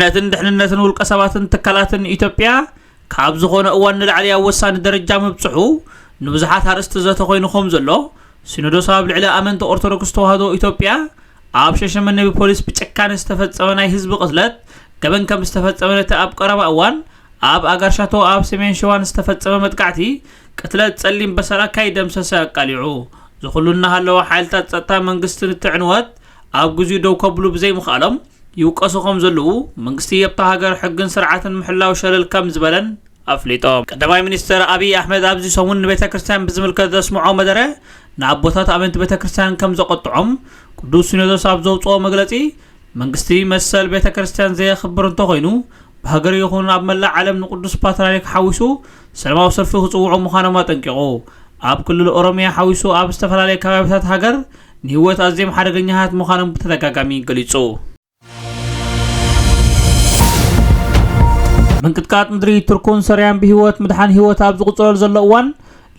ድሕነትን ድሕንነትን ውልቀ ሰባትን ትካላትን ኢትዮጵያ ካብ ዝኾነ እዋን ንላዕሊ ኣብ ወሳኒ ደረጃ ምብጽሑ ንብዙሓት ኣርእስቲ ዘተ ኮይኑ ከም ዘሎ፣ ሲኖዶስ ኣብ ልዕሊ ኣመንቲ ኦርቶዶክስ ተዋህዶ ኢትዮጵያ ኣብ ሸሸመኔ ብፖሊስ ብጭካኔ ዝተፈጸመ ናይ ህዝቢ ቅትለት ገበን ከም ዝተፈጸመ፣ ነቲ ኣብ ቀረባ እዋን ኣብ ኣጋርሻቶ ኣብ ሰሜን ሸዋ ዝተፈጸመ መጥቃዕቲ ቅትለት ጸሊም በሰላ ካይደምሰሰ ኣቃሊዑ። ዝኹሉ እናሃለወ ሓይልታት ጸጥታ መንግስቲ ንትዕንወት ኣብ ግዜኡ ደው ከብሉ ብዘይምኽኣሎም ይውቀሱ ከም ዘለዉ መንግስቲ ኣብታ ሃገር ሕግን ስርዓትን ምሕላው ሸለል ከም ዝበለን ኣፍሊጦም። ቀዳማይ ሚኒስትር ኣብይ ኣሕመድ ኣብዚ ሰሙን ንቤተ ክርስቲያን ብዝምልከት ዘስምዖ መደረ ንኣቦታት ኣመንቲ ቤተ ክርስቲያን ከም ዘቆጥዖም ቅዱስ ሲኖዶስ ኣብ ዘውፅኦ መግለፂ መንግስቲ መሰል ቤተ ክርስቲያን ዘየኽብር እንተኾይኑ ብሃገር ይኹን ኣብ መላእ ዓለም ንቅዱስ ፓትርያርክ ሓዊሱ ሰላማዊ ሰልፊ ክፅውዑ ምዃኖም ኣጠንቂቑ። ኣብ ክልል ኦሮሚያ ሓዊሱ ኣብ ዝተፈላለዩ ከባቢታት ሃገር ንህይወት ኣዝዮም ሓደገኛታት ምዃኖም ብተደጋጋሚ ገሊጹ። ምንቅጥቃጥ ምድሪ ቱርኩን ሶርያን ብህይወት ምድሓን ህይወት ኣብ ዝቑጸረሉ ዘሎ እዋን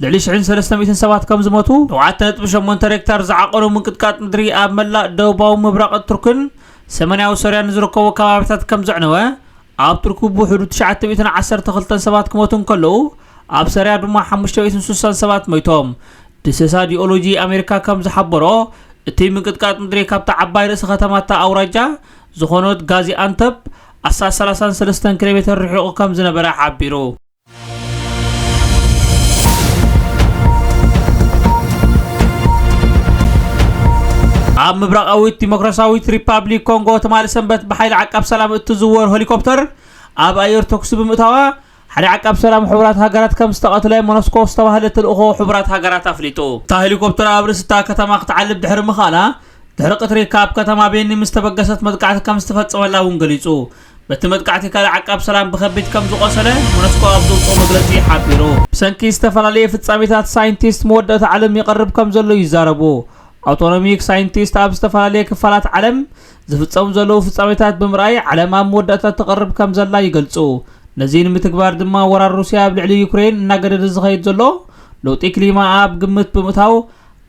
ልዕሊ ሽሕን ሰለስተ ሚእትን ሰባት ከም ዝሞቱ፣ ሸውዓተ ነጥቢ ሸሞንተ ሬክተር ዝዓቐኑ ምንቅጥቃጥ ምድሪ ኣብ መላእ ደቡባዊ ምብራቕ ቱርክን ሰሜናዊ ሶርያን ንዝርከቡ ከባቢታት ከም ዘዕነወ፣ ኣብ ቱርክ ብውሕዱ ትሽዓተ ሚእትን ዓሰርተ ክልተን ሰባት ክሞቱ እንከለዉ፣ ኣብ ሶርያ ድማ ሓሙሽተ ሚእትን ስሳን ሰባት ሞይቶም። ድሰሳ ጂኦሎጂ ኣሜሪካ ከም ዝሓበሮ፣ እቲ ምንቅጥቃጥ ምድሪ ካብታ ዓባይ ርእሲ ከተማታ ኣውራጃ ዝኾነት ጋዚኣንተፕ ኣስታት ሰላሳን ሰለስተን ኪሎ ሜተር ርሒቑ ከም ዝነበረ ሓቢሩ። ኣብ ምብራቓዊት ዲሞክራሲያዊት ሪፓብሊክ ኮንጎ ትማሊ ሰንበት ብሓይሊ ዓቃብ ሰላም እትዝወር ሄሊኮፕተር ኣብ ኣየር ተኩሲ ብምእታዋ፣ ሓደ ዓቃብ ሰላም ሕቡራት ሃገራት ከም ዝተቐትለ ሞኖስኮ ዝተባህለ ተልእኾ ሕቡራት ሃገራት ኣፍሊጡ። እታ ሄሊኮፕተር ኣብ ርእሲ እታ ከተማ ክትዓልብ ድሕሪ ምኽኣላ፣ ድሕሪ ቀትሪ ካብ ከተማ ቤኒ ምስ ተበገሰት መጥቃዕቲ ከም ዝተፈጸመላ እውን ገሊጹ። በቲ መጥቃዕቲ ካልእ ዓቃብ ሰላም ብኸቢድ ከም ዝቖሰለ ሞኖስኮ ኣብ ዘውጽኦ መግለጺ ሓቢሩ። ብሰንኪ ዝተፈላለየ ፍጻሜታት ሳይንቲስት መወዳእታ ዓለም ይቐርብ ከም ዘሎ ይዛረቡ። ኣውቶኖሚክ ሳይንቲስት ኣብ ዝተፈላለየ ክፋላት ዓለም ዝፍጸሙ ዘለዉ ፍጻሜታት ብምርኣይ ዓለም ኣብ መወዳእታ ትቐርብ ከም ዘላ ይገልጹ። ነዚ ንምትግባር ድማ ወራር ሩስያ ኣብ ልዕሊ ዩክሬን እናገደደ ዝኸይድ ዘሎ ለውጢ ክሊማ ኣብ ግምት ብምእታው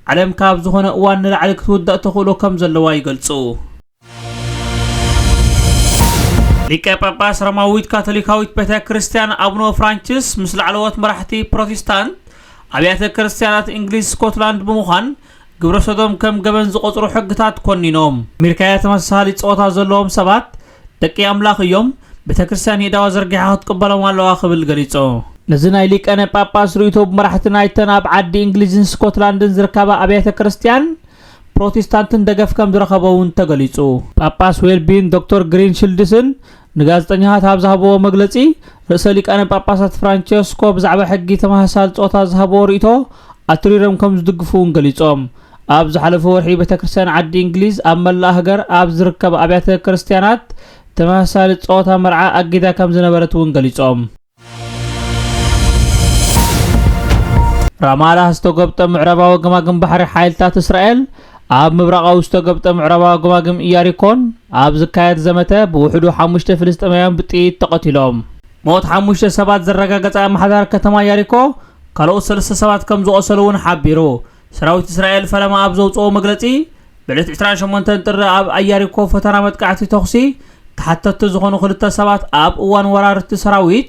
ዓለም ካብ ዝኾነ እዋን ንላዕሊ ክትውዳእ ተኽእሎ ከም ዘለዋ ይገልጹ። ሊቀ ጳጳስ ሮማዊት ካቶሊካዊት ቤተ ክርስቲያን ኣቡነ ፍራንሲስ ምስ ላዕለዎት መራሕቲ ፕሮቴስታንት ኣብያተ ክርስቲያናት እንግሊዝ፣ ስኮትላንድ ብምዃን ግብረ ሰዶም ከም ገበን ዝቖጽሩ ሕግታት ኮኒኖም። ኣሜሪካያ ተመሳሳሊ ጾታ ዘለዎም ሰባት ደቂ ኣምላኽ እዮም፣ ቤተ ክርስቲያን የእዳዋ ዘርጊሓ ክትቅበሎም ኣለዋ ክብል ገሊጹ። ነዚ ናይ ሊቀነ ጳጳስ ርእይቶ ብመራሕቲ ናይተን ኣብ ዓዲ እንግሊዝን ስኮትላንድን ዝርከባ ኣብያተ ክርስቲያን ፕሮቴስታንትን ደገፍ ከም ዝረኸቦ እውን ተገሊጹ። ጳጳስ ዌልቢን ዶክተር ግሪን ሽልድስን ንጋዜጠኛታት ኣብ ዝሃብዎ መግለጺ፣ ርእሰ ሊቃነ ጳጳሳት ፍራንቸስኮ ብዛዕባ ሕጊ ተመሳሳሊ ጾታ ዝሃብዎ ርእይቶ ኣትሪሮም ከም ዝድግፉ እውን ገሊጾም። ኣብ ዝሓለፈ ወርሒ ቤተ ክርስቲያን ዓዲ እንግሊዝ ኣብ መላእ ሃገር ኣብ ዝርከብ ኣብያተ ክርስቲያናት ተመሳሳሊ ጾታ መርዓ ኣጊዳ ከም ዝነበረት እውን ገሊጾም። ራማላህ ዝተጎብጠ ምዕራባዊ ገማግም ባሕሪ ሓይልታት እስራኤል ኣብ ምብራቓዊ ዝተጎብጠ ምዕራባዊ ገማግም ኢያሪኮን ኣብ ዝካየድ ዘመተ ብውሕዱ ሓሙሽተ ፍልስጤማውያን ብጥይት ተቐቲሎም። ሞት ሓሙሽተ ሰባት ዘረጋገጸ ኣመሓዳሪ ከተማ ኢያሪኮ ካልኦት ሰለስተ ሰባት ከም ዝቖሰሉ እውን ሓቢሩ። ሰራዊት እስራኤል ፈለማ ኣብ ዘውፅኦ መግለፂ፣ ብዕለት ዕስራን ሸሞንተን ጥሪ ኣብ ኣያሪኮ ፈተና መጥቃዕቲ ተኹሲ ተሓተትቲ ዝኾኑ ክልተ ሰባት ኣብ እዋን ወራር እቲ ሰራዊት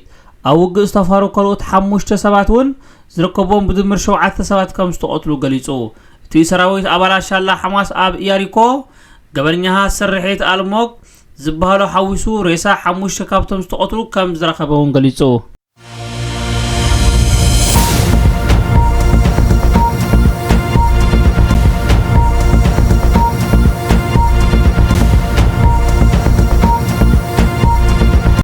ኣብ ውግእ ዝተፋሩ ካልኦት ሓሙሽተ ሰባት እውን ዝርከብዎም ብድምር ሸውዓተ ሰባት ከም ዝተቐትሉ ገሊጹ። እቲ ሰራዊት ኣባላት ሻላ ሓማስ ኣብ ኢያሪኮ ገበነኛታት ስርሒት ኣልሞግ ዝበሃሉ ሓዊሱ ሬሳ ሓሙሽተ ካብቶም ዝተቐትሉ ከም ዝረኸበ እውን ገሊጹ።